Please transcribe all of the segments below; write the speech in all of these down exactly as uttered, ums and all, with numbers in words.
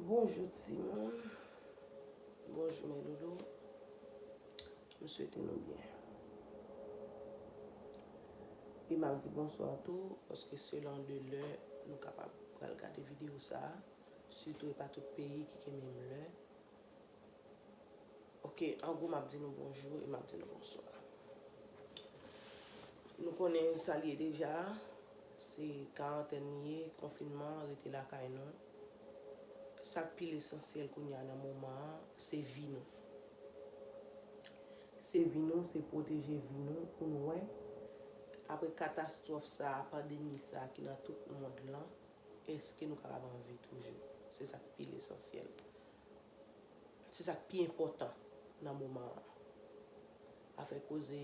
Bonjou timoun. Bonjou mes loulous. M swete nou byen. E m ap di bonswa tou, paske selon de lè nou kapab pral gade videyo sa a, sitou e pa tout peyi ki gen menm lè. Ok, an gwo m ap di nou bonjou e m ap di nou bonswa. Nou konnen sa l ye deja, se karantèn li ye, konfinman, rete lakay nou. Sa k pi lesansyèl kounye a nan moman an, se vi nou. Se vi nou, se pwoteje vi nou pou nou wè, apre katastwòf sa a, pandemi sa a ki nan tout mond lan, èske nou kapab anvi toujou? Se sa k pi lesansyèl. Se sa k pi enpòtan nan moman an. Afè koze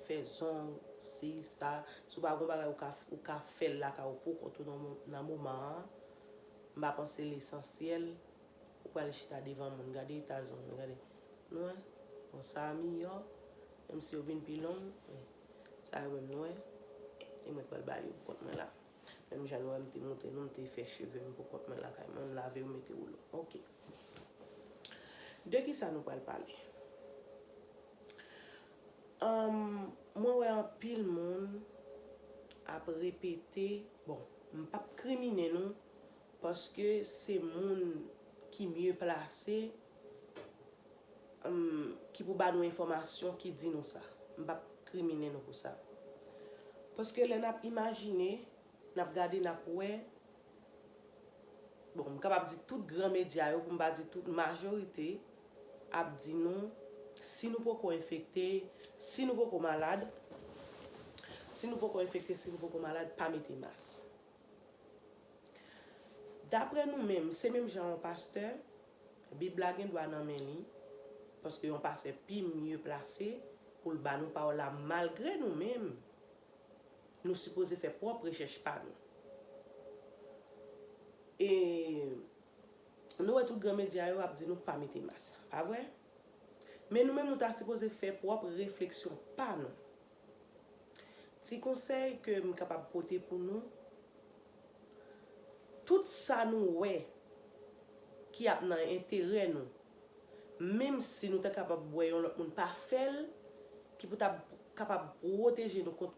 fè zong, si, sa, si w pa gon bagay ou ka, ou ka fè l lakay ou pou kont ou nan mo-, nan moman an, m pa panse lesansyèl ou pral chita devan moun. Gade eta zong yo, gade. Nou wè? Bon, sa a miyò, menm si yo vin pi long, men sa yo menm nou wè. E mwen pral ba yo pou kont mwen la. Menm jan nou wè m te montre nou, m te fè cheve m pou kont mwen lakay mwen, m lave yo, m mete woulo. Ok. De ki sa nou pral pale? Anm, mwen wè anpil moun ap repete, bon, m p ap krimine nou, paske se moun ki mye plase, anm, ki pou ba nou enfòmasyon, ki di nou sa. M p ap krimine nou pou sa. Paske lè n ap imajine, n ap gade, n ap wè, bon, m kapab di tout gran medya yo, pou m pa di tout, majorite ap di nou, si nou poko enfekte, si nou poko malad, si nou poko enfekte, si nou poko malad, pa mete mas. Daprè nou menm, se menm jan yon pastè, Bib la gen dwa nan men li, paske yon pastè pi mye plase pou l ba nou pawòl la, malgre nou menm, nou sipoze fè pwòp rechèch pa nou. E nou wè tout gran medya yo ap di nou pa mete mas, pa vre? Men nou menm nou ta sipoze fè pwòp refleksyon pa nou. Ti konsèy ke m kapab pote pou nou, tout sa nou wè ki ap nan enterè nou, menm si nou ta kapab wè yon lòt moun pa fè l, ki pou ta kapab pwoteje nou kont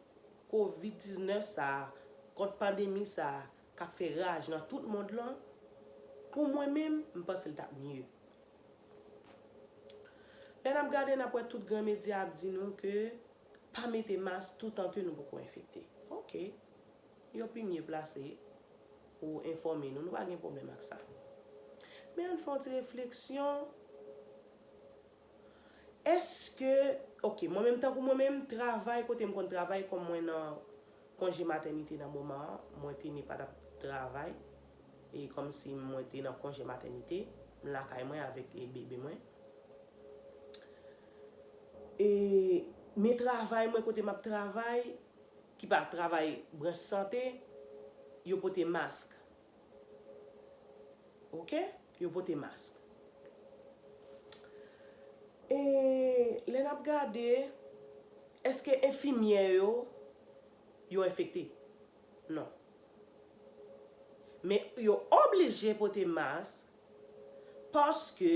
kovid diznèf sa a, kont pandemi sa a k ap fè raj nan tout mond lan, pou mwen menm, m panse l t ap mye. Lè n ap gade, n ap wè tout gran medya ap di nou ke pa mete mas toutan ke nou poko enfekte. Ok. Yo pi mye plase pou enfòme nou. Nou pa gen pwoblèm ak sa. Men ann fè yon ti refleksyon. Èske, ok, mwen menm, tankou mwen menm, travay, kote m konn travay, kòm mwen nan konje matènite nan moman an, mwen te ne pa t ap travay, e kòmsi mwen te nan konje matènite, m lakay mwen avèk, e, bebe mwen. E, men travay mwen, kote m ap travay, ki pa travay branch sante, yo pote mask. Ok? Yo pote mask. E lè n ap gade, èske enfimyè yo, yo enfekte? Non. Men yo oblije pote mask paske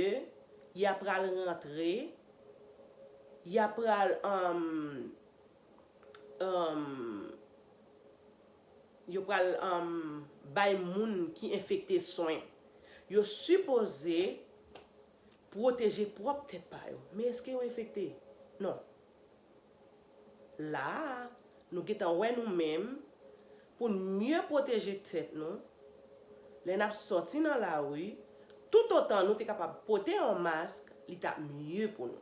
y ap pral rantre, y ap pral, um, um, yo pral, um, bay moun ki enfekte swen. Yo sipoze pwoteje pwòp tèt pa yo. Men èske yo enfekte? Non. La a, nou gentan wè nou menm, pou n mye pwoteje tèt nou, lè n ap sòti nan lari, toutotan nou te kapab pote yon mask, li t ap mye pou nou.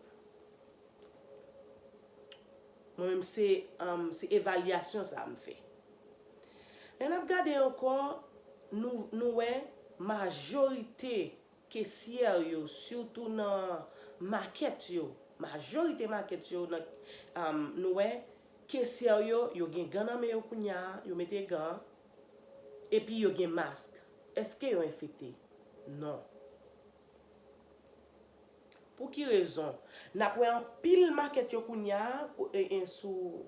Mwen menm, se, um, se evalyasyon sa a m fè. Lè n ap gade ankò, nou, nou wè majorite kesyè yo, sitou nan makèt yo, majorite makèt yo, nan, um, nou wè kesyè yo, yo gen gan nan men yo kounye a, yo mete gan, epi yo gen mask. Èske yo enfekte? Non. Pou ki rezon? N ap wè anpil makèt yo kounye a, ko-, e, e, sou,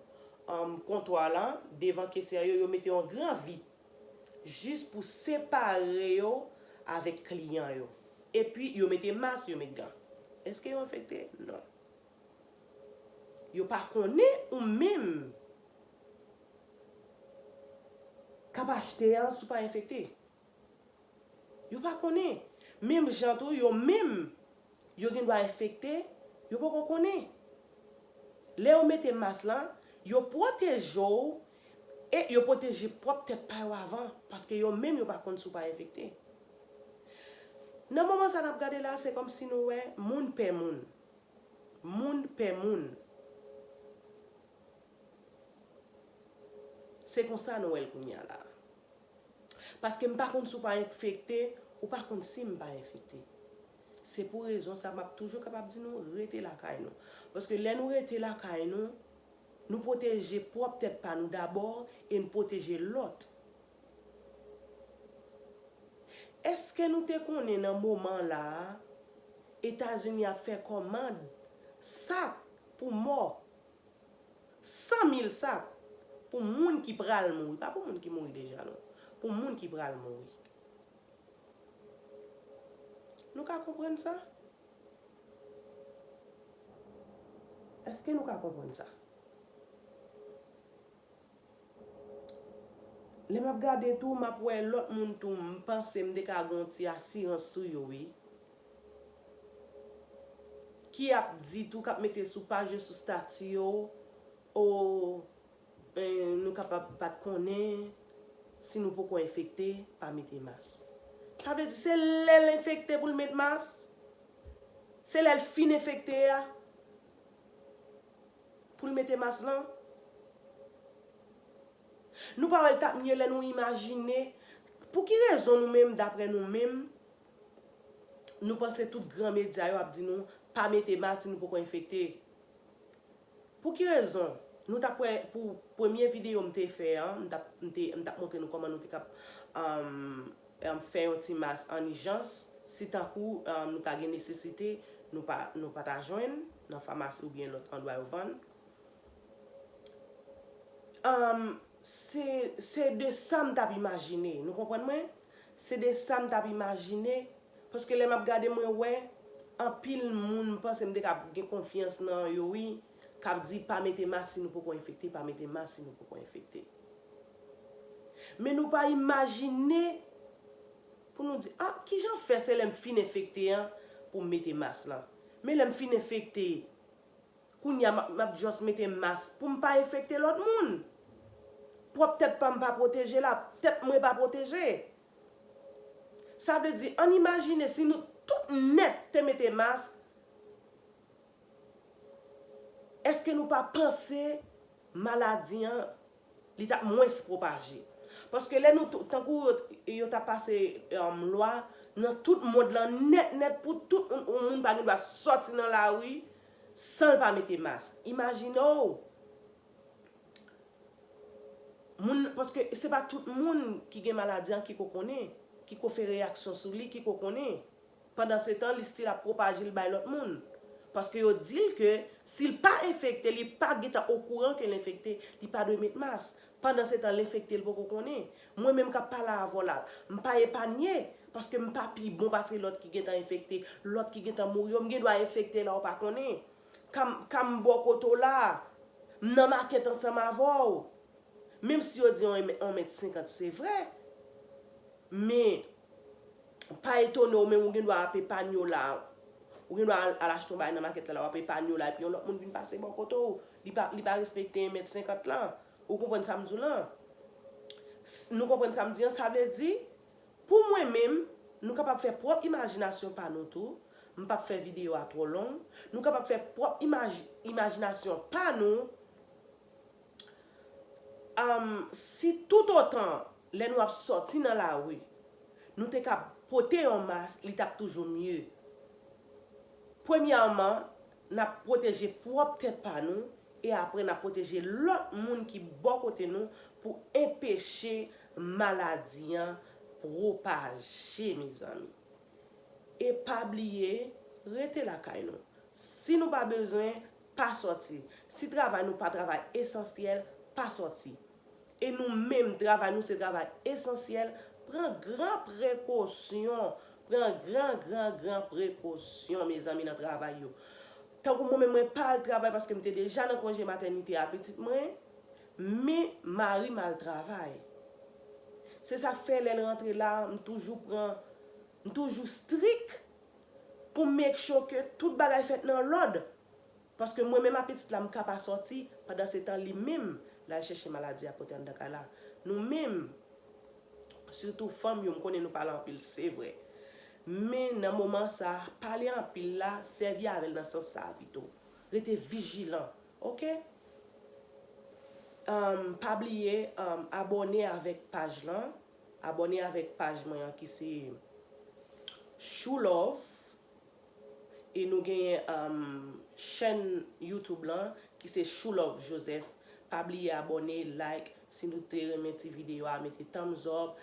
um, kontwa la, devan kesyè yo, yo mete yon gran vit jis pou separe yo avèk kliyan yo. epi yo mete mas, yo met gan. Èske yo enfekte? Non. Yo pa konnen ou menm k ap achte a si w pa enfekte. Yo pa konnen. Menm jan tou, yo menm, yo gen dwa enfekte, yo poko konnen. Lè yo mete mas lan, yo pwoteje w e yo pwoteje pwòp tèt pa yo avan, paske yo menm yo pa konn si w pa enfekte. Nan moman sa n ap gade la, se kòmsi nou wè moun pè moun. Moun pè moun. Se konsa nou wè l kounye a la. Paske m pa konn si w pa enfekte, ou pa konn si m pa enfekte. Se pou rezon sa m ap toujou kapab di nou, rete lakay nou. Paske lè nou rete lakay nou, nou pwoteje pwòp tèt pa nou dabò e n pwoteje lòt. Èske nou te konnen nan moman la a, Etazini ap fè kòmand sak pou mò? San mil sak pou moun ki pral mouri. Pa pou moun ki mouri deja, non. Pou moun ki pral mouri. Nou ka konprann sa? Èske nou ka konprann sa? Lè m ap gade tou, m ap wè lòt moun tou, m panse m te ka gen yon ti asirans sou yo, wi. Ki ap di tou, k ap mete sou paj yo, sou stati yo, o, e, nou kapab pa t konnen si nou poko enfekte, pa mete mas. Sa vle di se lè l enfekte pou l met mas? Se lè l fin enfekte a pou l mete mas lan? Nou pa wè l t ap mye lè nou imajine? Pou ki rezon nou menm, daprè nou menm, nou panse tout gran medya yo ap di nou pa mete mas si nou poko enfekte? Pou ki rezon? Nou t ap wè pou premye videyo m te fè an, m t ap, m te, m t ap montre nou kòman nou te kab, um, um, fè yon ti mas an ijans, si tankou, um, nou ta gen nesesite, nou pa, nou pa ta jwenn nan famasi oubyen lòt andwa yo vann. Um, se, se de sa m t ap imajine. Nou konprann mwen? Se de sa m t ap imajine. Paske lè m ap gade, mwen wè anpil moun, m panse m te ka gen konfyans nan yo, wi, k ap di pa mete mas si nou poko enfekte, pa mete mas si nou poko enfekte. Men nou pa imajine pou nou di, a, kijan fè se lè m fin enfekte an pou m mete mas lan? Men lè m fin enfekte, kounye a, m ap, m ap just mete mas pou m pa enfekte lòt moun. Pwòp tèt pa m pa pwoteje la, tèt mwen pa pwoteje. Sa vle di, ann imajine si nou tout nèt te mete mas, èske nou pa panse maladi an li t ap mwens pwopaje. Paske lè nou tou, tankou yo, yo ta pase, um, lwa nan tout mond lan nèt, nèt, pou tout moun, yon moun pa gen dwa sòti nan lari san l pa mete mas. Imajine w, moun, paske se pa tout moun ki gen maladi an ki ko konnen, ki ko fè reyaksyon sou li, ki ko konnen. Pandansetan, li still ap pwopaje l bay lòt moun. Paske yo di l ke si l pa enfekte, li pa gentan okouran ke l enfekte, li pa dwe met mas. Pandansetan, l enfekte, l poko konnen. Mwen menm k ap pale avè w la, m pa epanye, paske m pa pi bon pase lòt ki gentan enfekte, lòt ki gentan mouri yo, m gen dwa enfekte la w pa konnen. Ka m, ka m bò kote w la, m nan makèt ansanm avè w. Menm si yo di yon mèt, yon mèt senkant, se vre. Men, pa etone w menm, ou gen dwa ap epanye w la. Ou gen dwa al, al achte yon bagay nan makèt la, la w ap epanye w la, epi yon lòt moun vin pase bò kote w. Li pa, li pa respekte yon mèt senkant lan. Ou konprann sa m di w lan? S-, nou konprann sa m di an? Sa vle di, pou mwen menm, nou kapab fè pwòp imajinasyon pa nou tou. M p ap fè videyo a twò long. Nou kapab fè pwòp imaj-, imajinasyon pa nou. Am, si toutotan lè nou ap sòti nan lari, nou te ka pote yon mas, li t ap toujou mye. Premyèman, n ap pwoteje pwòp tèt pa nou, e apre n ap pwoteje lòt moun ki bò kote nou pou enpeche maladi an pwopaje, mezanmi. E pa bliye, rete lakay nou. Si nou pa bezwen, pa sòti. Si travay nou pa travay esansyèl, pa sòti. E nou menm, travay nou se travay esansyèl, pran gran prekosyon Pran gran, gran, gran prekosyon, mezanmi, nan travay yo. Tankou mwen menm, mwen pa al travay paske m te deja nan konje matènite a pitit mwen, men mari m al travay. Se sa k fè lè l rantre la, m toujou pran, m toujou strik pou make sure ke tout bagay fèt nan lòd. Paske mwen menm ak pitit la, m ka pa sòti, pandan se tan li menm, l al chèche maladi a pote anndan kay la. Nou menm, sitou fanm yo, m konnen nou pale anpil, se vre. Men nan moman sa, pale anpil la, sèvi avè l nan sans sa a pito. Rete vijilan, oke? Um, pa bliye, um, abòne avèk paj lan. Abòne avèk paj mwen an ki se Shoe Love. E nou genyen um, chèn YouTube lan ki se Shoe Love Joseph. Pa bliye abòne, like. Si nou te renmen ti videyo a, mete thumbs up.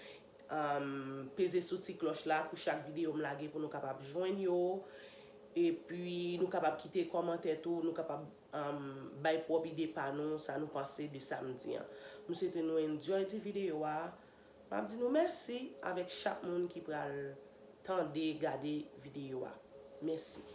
Um, peze sou ti klòch la pou chak videyo m lage pou nou kapab jwenn yo. Epi nou kapab kite kòmantè tou, nou kapab um, bay pwòp ide pa nou, sa nou panse de samdi an. M swete nou enjoy ti videyo a. M ap di nou mèsi avèk chak moun ki pral tande, gade videyo a. Mèsi.